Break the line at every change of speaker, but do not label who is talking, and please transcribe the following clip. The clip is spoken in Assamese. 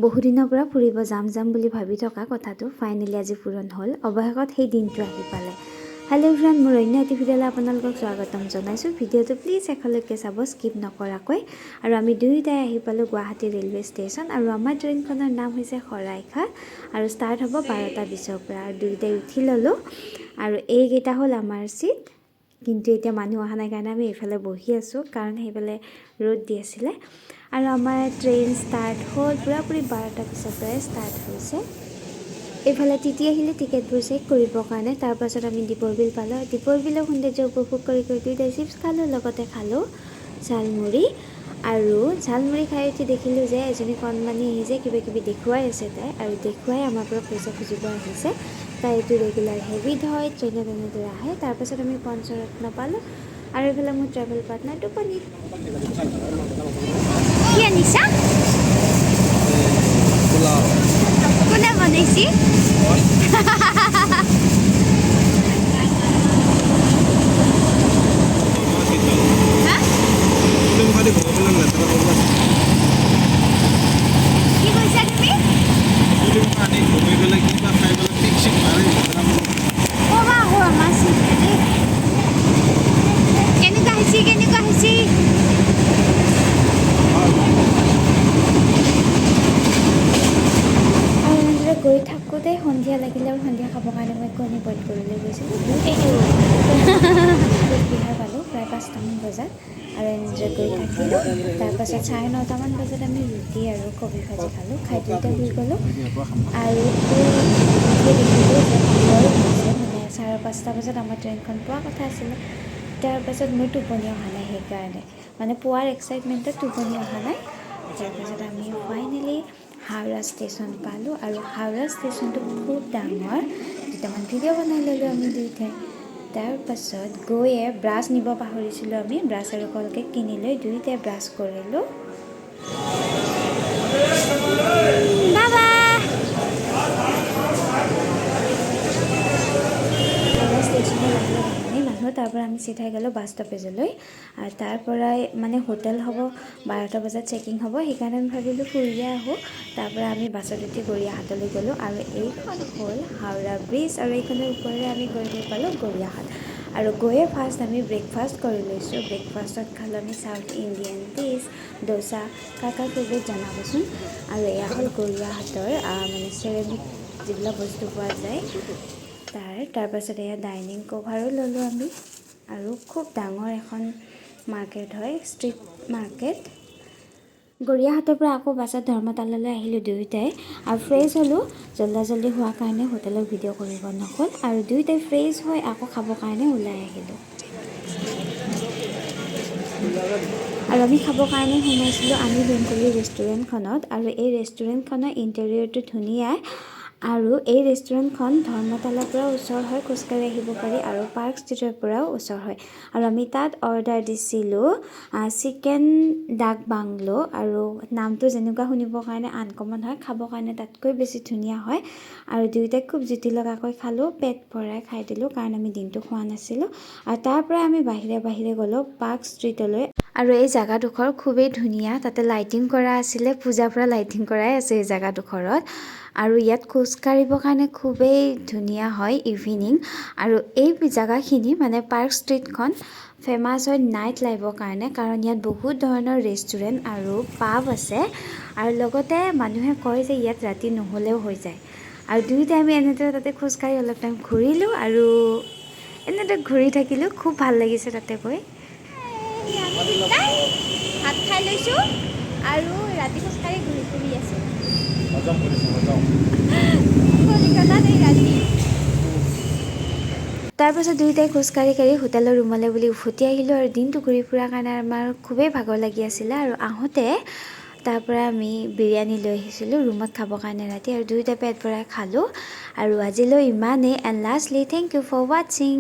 বহুদিনৰ পৰা ফুৰিব যাম যাম বুলি ভাবি থকা কথাটো ফাইনেলি আজি পূৰণ হ'ল। অৱশেষত সেই দিনটো আহি পালে। হেল্ল' এভৰিৱান, মোৰ অন্য এটি ভিডিঅ'লৈ আপোনালোকক স্বাগতম জনাইছোঁ। ভিডিঅ'টো প্লিজ শেষলৈকে চাব, স্কিপ নকৰাকৈ। আৰু আমি দুয়োটাই আহি পালোঁ গুৱাহাটী ৰেলৱে ষ্টেচন আৰু আমাৰ ট্ৰেইনখনৰ নাম হৈছে শৰাইঘাট আৰু ষ্টাৰ্ট হ'ব 12টা 20ৰ পৰা। আৰু দুয়োটাই উঠি ল'লোঁ আৰু এইকেইটা হ'ল আমাৰ ছিট। কিন্তু এতিয়া মানুহ অহা নাই কাৰণে আমি এইফালে বহি আছোঁ, কাৰণ সেইফালে ৰ'দ দি আছিলে। আৰু আমাৰ ট্ৰেইন ষ্টাৰ্ট হ'ল, পূৰাপূৰি 12টা 20ৰ পৰাই ষ্টাৰ্ট হৈছে। এইফালে টিটি আহিলে টিকেটবোৰ চেক কৰিবৰ কাৰণে। তাৰপাছত আমি দীপৰ বিল পালোঁ। দীপৰ বিলৰ সৌন্দৰ্য উপভোগ কৰি কৰি দুয়োটাই চিপছ খালোঁ, লগতে খালোঁ ঝালমুড়ি। আৰু ঝালমুড়ি খাই উঠি দেখিলোঁ যে এজনী কণমানি আহিছে, কিবা কিবি দেখুৱাই আছে তাই আৰু দেখুৱাই আমাৰ পৰা পইচা খুজিব আহিছে। তাই এইটো ৰেগুলাৰ হেবিট হয়, ট্ৰেইনত এনেদৰে আহে। তাৰপাছত আমি পঞ্চৰত্ন পালোঁ আৰু এইফালে মোৰ ট্ৰেভেল পাৰ্টনাৰ টোপনি। কি আনিছা?
পোলাও।
কোনে বনাইছি? হা? কি কৈছা তুমি?
কিবা খাই পেলাই পিক চিক মাৰে।
ক'বা আকৌ আমাৰ চিট দেই। কেনেকুৱা হৈছে, কেনেকুৱা হৈছে? আৰু এনেদৰে গৈ থাকোঁতে সন্ধিয়া লাগিলে আৰু সন্ধিয়া খাবৰ কাৰণে মই কণী বইল কৰিবলৈ গৈছিলোঁ। কোচবিহাৰ পালোঁ প্ৰায় 5টামান বজাত আৰু এনেদৰে গৈ থাকিলোঁ। তাৰপাছত 9:30মান বজাত আমি ৰুটি আৰু কবি ভাজি খালোঁ। খাই দুয়োটা শুই গ'লোঁ আৰু শুই উঠিয়ে দেখিলোঁ যে পোহৰ হৈছে, মানে 5:30 বজাত আমাৰ ট্ৰেইনখন পোৱা কথা আছিলে। তাৰপাছত মোৰ টোপনি অহা নাই, সেইকাৰণে মানে পোৱাৰ এক্সাইটমেণ্টত টোপনি অহা নাই। তাৰপাছত আমি ফাইনেলি হাওৰা ষ্টেচন পালোঁ আৰু হাওৰা ষ্টেচনটো খুব ডাঙৰ। দুটামান ভিডিঅ' বনাই ল'লোঁ আমি দুয়োটাই। তাৰপাছত গৈয়ে ব্ৰাছ নিব পাহৰিছিলোঁ আমি। ব্ৰাছ আৰু কলগেট কিনি লৈ দুয়োটাই ব্ৰাছ কৰিলোঁ। বাবা, হাওৰা ষ্টেচনত আহিলে ইমানেই মানুহ। তাৰ পৰা আমি চিধাই গ'লোঁ বাছ ষ্টপেজলৈ আৰু তাৰ পৰাই মানে হোটেল হ'ব, 12টা বজাত চেকিং হ'ব। সেইকাৰণে আমি ভাবিলোঁ ফুৰিয়ে আহোঁ। তাৰ পৰা আমি বাছত উঠি গড়িয়াহাটলৈ গ'লোঁ আৰু এইখন হ'ল হাওৰা ব্ৰিজ আৰু এইখনৰ ওপৰেৰে আমি গৈ গৈ পালোঁ গড়িয়াহাট। আৰু গৈয়ে ফাৰ্ষ্ট আমি ব্ৰেকফাষ্ট কৰি লৈছোঁ। ব্ৰেকফাষ্টত খালোঁ আমি চাউথ ইণ্ডিয়ান ডিছ দোচা। কাৰ কাৰ ফেভৰেট জনাবচোন। আৰু এয়া হ'ল গড়িয়াহাটৰ মানে চেৰামিক যিবিলাক বস্তু পোৱা যায় তাৰ। তাৰপাছত এয়া ডাইনিং কভাৰো ল'লোঁ আমি। আৰু খুব ডাঙৰ এখন মাৰ্কেট হয়, ষ্ট্ৰীট মাৰ্কেট। গড়িয়াহাটৰ পৰা আকৌ বাছত ধৰ্মতালালৈ আহিলোঁ দুয়োটাই আৰু ফ্ৰেছ হ'লোঁ। জল্দা জল্দি হোৱাৰ কাৰণে হোটেলত ভিডিঅ' কৰিব নহ'ল। আৰু দুয়োটাই ফ্ৰেছ হৈ আকৌ খাবৰ কাৰণে ওলাই আহিলোঁ আৰু আমি খাবৰ কাৰণে সোমাইছিলোঁ আমি বেংগলী ৰেষ্টুৰেণ্টখনত। আৰু এই ৰেষ্টুৰেণ্টখনৰ ইণ্টেৰিয়ৰটো ধুনীয়া আৰু এই ৰেষ্টুৰেণ্টখন ধৰ্মতালাৰ পৰা ওচৰ হয়, খোজকাঢ়ি আহিব পাৰি আৰু পাৰ্ক ষ্ট্ৰীটৰ পৰাও ওচৰ হয়। আৰু আমি তাত অৰ্ডাৰ দিছিলোঁ চিকেন ডাক বাংলো আৰু নামটো যেনেকুৱা শুনিবৰ কাৰণে আনকমন হয়, খাবৰ কাৰণে তাতকৈ বেছি ধুনীয়া হয়। আৰু দুয়োটাই খুব জুতি লগাকৈ খালোঁ, পেট ভৰাই খাই দিলোঁ, কাৰণ আমি দিনটো খোৱা নাছিলোঁ। আৰু তাৰ পৰা আমি বাহিৰে বাহিৰে গ'লোঁ পাৰ্ক ষ্ট্ৰীটলৈ আৰু এই জেগাডোখৰ খুবেই ধুনীয়া। তাতে লাইটিং কৰা আছিলে, পূজাৰ পৰা লাইটিং কৰাই আছে এই জেগাডোখৰত। আৰু ইয়াত খোজকাঢ়িবৰ কাৰণে খুবেই ধুনীয়া হয় ইভিনিং। আৰু এই জেগাখিনি মানে পাৰ্ক ষ্ট্ৰীটখন ফেমাছ হয় নাইট লাইফৰ কাৰণে, কাৰণ ইয়াত বহুত ধৰণৰ ৰেষ্টুৰেণ্ট আৰু পাব আছে। আৰু লগতে মানুহে কয় যে ইয়াত ৰাতি নহ'লেও হৈ যায়। আৰু দুয়োটাই আমি এনেদৰে তাতে খোজকাঢ়ি অলপ টাইম ঘূৰিলোঁ আৰু এনেদৰে ঘূৰি থাকিলোঁ। খুব ভাল লাগিছে তাতে গৈ।
আমি দুটাই ভাত খাই লৈছোঁ আৰু ৰাতি খোজকাঢ়ি ঘূৰি ফুৰি আছোঁ।
হজম কৰিছোঁ, হজম।
কলিকতাত এই ৰাতি।
তাৰপাছত দুয়োটাই খোজকাঢ়ি কাঢ়ি হোটেলৰ ৰুমলৈ বুলি উভতি আহিলোঁ। আৰু দিনটো ঘূৰি ফুৰাৰ কাৰণে আমাৰ খুবেই ভাগৰ লাগি আছিলে। আৰু আহোঁতে তাৰ পৰা আমি বিৰিয়ানী লৈ আহিছিলোঁ ৰুমত খাবৰ কাৰণে ৰাতি আৰু দুয়োটাই পেট ভৰাই খালোঁ। আৰু আজিলৈ ইমানেই and lastly, thank you for watching.